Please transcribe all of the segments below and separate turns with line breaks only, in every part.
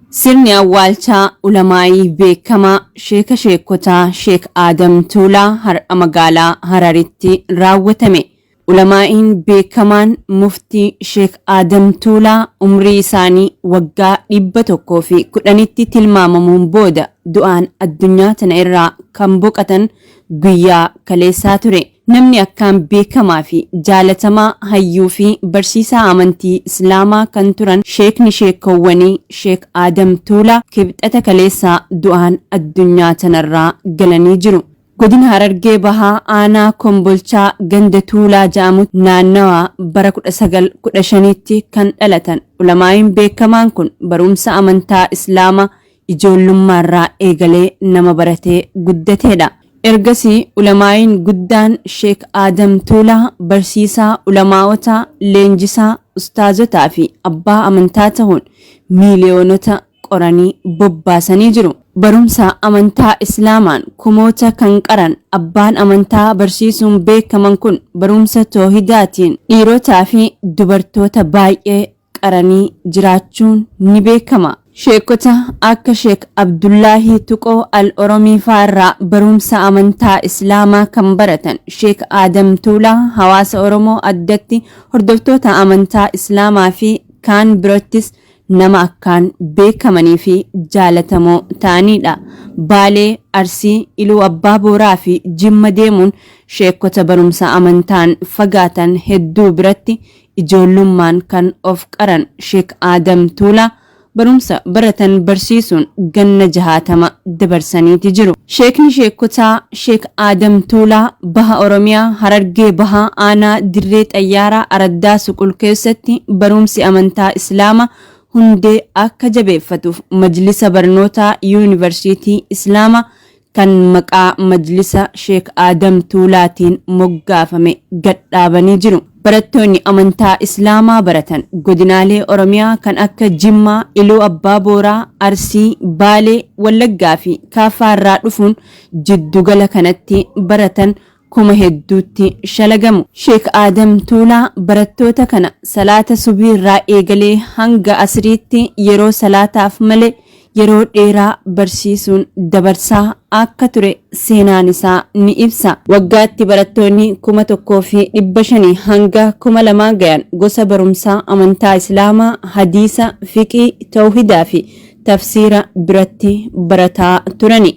Sirni awwaalchaa ulamaa'ii beekamaa Sheeka Sheekotaa Sheek Aadam Tuulaa har'a magaalaa Hararitti raawwatame. Ulamaa'iin beekamaan Muftii Sheek Aadam Tuulaa umrii isaanii waggaa 110tti tilmaamamuun booda du'aan addunyaa tana irraa kan boqatan guyyaa kaleessaa ture. Namni akkaan beekamaa fi jaalatamaa hayyuu fi barsiisaa amantii Islaamaa kan turan Sheekni Sheekowwanii Sheek Aadam Tuulaa Kibxata kaleessaa du'aan addunyaa tanarraa galanii jiru. Godina Harargee Bahaa Aanaa Kombolchaa ganda Tuulaa ja'amutti naannawa bara 1915tti kan dhalatan ulamaa'iin beekamaan kun barumsa amantaa Islaamaa ijoollummaarraa eegalee nama baratee guddateedha. Ergasii ulamaa'iin guddaan Sheek Aadam Tuulaa barsiisaa ulamaa'otaa, leenjisaa ustaazotaa fi abbaa amantaa tahuun miiliyoonota qoranii bobbaasanii jiru. Barumsa amantaa Islaamaan kumoota kan qaran abbaan amantaa barsiisuun beekaman kun barumsa toohidaatiin dhiirotaa fi dubartoota baay'ee qaranii jiraachuun ni beekama. Sheekota akka Sheek Abdullaahii Tuqoo Al-Oromii fa'aa irraa barumsa amantaa Islaamaa kan baratan Sheek Aadam Tuulaa hawaasa Oromoo addatti hordoftoota amantaa Islaamaa fi kaan birattis nama akkaan beekamanii fi jaalatamoo ta'anidha. Baalee, Arsii, Iluu Abbaa Booraa fi Jimma deemuun sheekota barumsa amantaan fagaatan hedduu biratti ijoollummaan kan of qaran Sheek Aadam Tuulaa barumsa baratan barsiisuun ganna 60 dabarsaniiti jiru. Sheekni Sheekotaa Sheek Aadam Tuulaa Baha Oromiyaa Harargee Bahaa Aanaa Dirree Xayyaaraa Araddaa Suqul keessatti barumsi amantaa Islaamaa hundee akka jabeeffatuuf Majlisa Barnootaa Yuunivarsiitii Islaamaa kan maqaa Majlisa Sheek Aadam Tuulaatiin moggaafame gadhaabanii jiru. Barattoonni amantaa Islaamaa baratan godinaalee Oromiyaa kan akka Jimmaa, Iluu Abbaa Booraa, Arsii, Baalee, Wallaggaa fi Kaafaa irraa dhufuun jiddugala kanatti baratan kuma hedduutti shalagamu. Sheek Aadam Tuulaa barattoota kana salaata subii irraa eegalee hanga asriitti yeroo salaataaf malee yeroo dheeraa barsiisuun dabarsaa akka ture seenaan isaa ni ibsa. Waggaatti barattoonni 1500 hanga 2000 gayan gosa barumsaa amantaa Islaamaa, hadiisa, fiqii, tawhidaa fi tafsiira biratti barataa turani.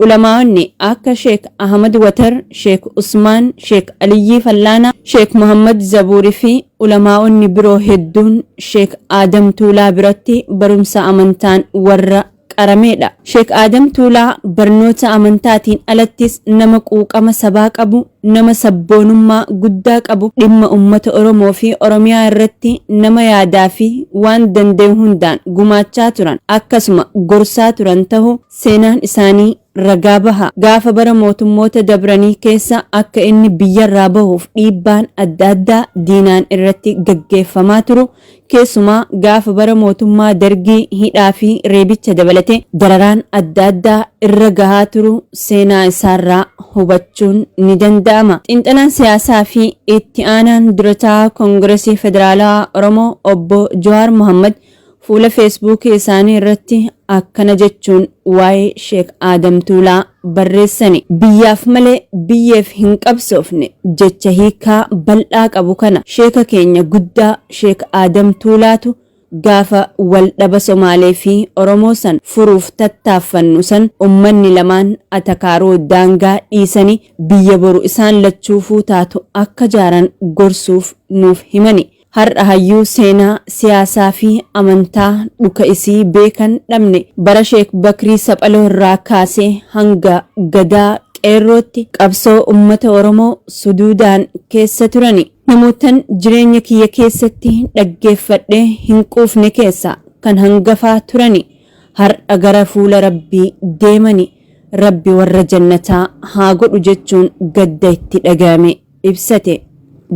Ulamaa'onni akka Sheek Ahmad Watar, Sheek Usmaan, Sheek Aliyyii Fallaanaa, Sheek Muhammad Zabuurii fi ulamaa'onni biroo hedduun Sheek Aadam Tuulaa biratti barumsa amantaan warra qarameedha. Sheek Aadam Tuulaa barnoota amantaatiin alattis nama quuqama sabaa qabu, nama sabboonummaa guddaa qabu, dhimma ummata Oromoo fi Oromiyaa irratti nama yaadaa fi waan danda'u hundaan gumaachaa turan, akkasuma gorsaa turan ta'uu seenaan isaanii ragaa baha. Gaafa bara mootummoota dabranii keessa akka inni biyyarraa bahuuf dhiibbaan adda addaa diinaan irratti gaggeeffamaa turu, keessumaa gaafa bara mootummaa Dargii hidhaa fi reebicha dabalatee dararaan adda addaa irra gahaa turu seenaa isaarraa hubachuun ni danda'ama. Xiinxalaan siyaasaa fi itti aanaan durataa Koongiresii Federaalawaa Oromoo obbo Jawaar Mohammad fuula Feesbuukii isaanii irratti akkana jechuun waa'ee Sheek Aadam Tuulaa barreessani. Biyyaaf malee biyyeef hin qabsoofne jecha hiikaa bal'aa qabu kana sheeka keenya guddaa Sheek Aadam Tuulaatu gaafa wal dhaba Somaalee fi Oromoo san furuuf tattaaffannu san ummanni lamaan atakaaroo daangaa dhiisanii biyya boru isaan lachuufuu taatu akka jaaran gorsuuf nuuf himani. Har'a hayyuu seenaa, siyaasaa fi amantaa dhuka isii beekan dhabne. Bara Sheek Bakrii Saphaloo irraa kaasee hanga Gadaa Qeerrootti qabsoo ummata Oromoo suduudaan keessa turani. Namootan jireenya kiyya keessatti dhaggeeffadhee hin quufne keessaa kan hangafaa turani. Har'a gara fuula Rabbii deemani. Rabbi warra jannataa haa godhu jechuun gadda itti dhagayame ibsate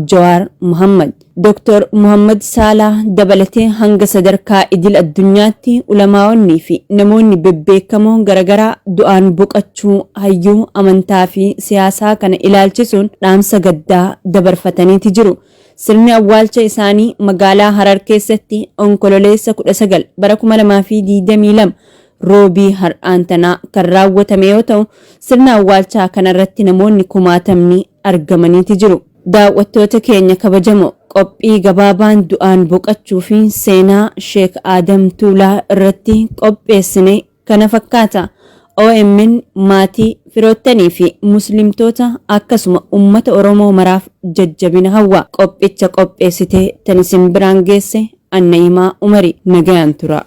Jawaar Mohammad. Dr. Muhammad Saalaa dabalatee hanga sadarkaa idil addunyaatti ulamaa'onni fi namoonni bebbeekamoon garaagaraa du'aan boqachuu hayyuu amantaa fi siyaasaa kana ilaalchisuun dhaamsa gaddaa dabarfataniiti jiru. Sirni awwaalcha isaanii magaalaa Harar keessatti Onkololeessa 19 bara 2022 Roobii har'aan tanaa kan raawwatame yoo ta'u, sirna awwaalchaa kanarratti namoonni kumaatamni argamaniiti jiru. Daawwattoota keenya kabajamoo, qophii gabaabaan du'aan boqachuu fi seenaa Sheek Aadam Tuulaa irratti qopheessine kana fakkaata. OMN maatii, firoottanii fi Muslimtoota akkasuma ummata Oromoo maraaf jajjabina hawwa. Qophicha qopheessitee tan isin biraan geesse an Na'iimaa Umari. Nagayaan turaa.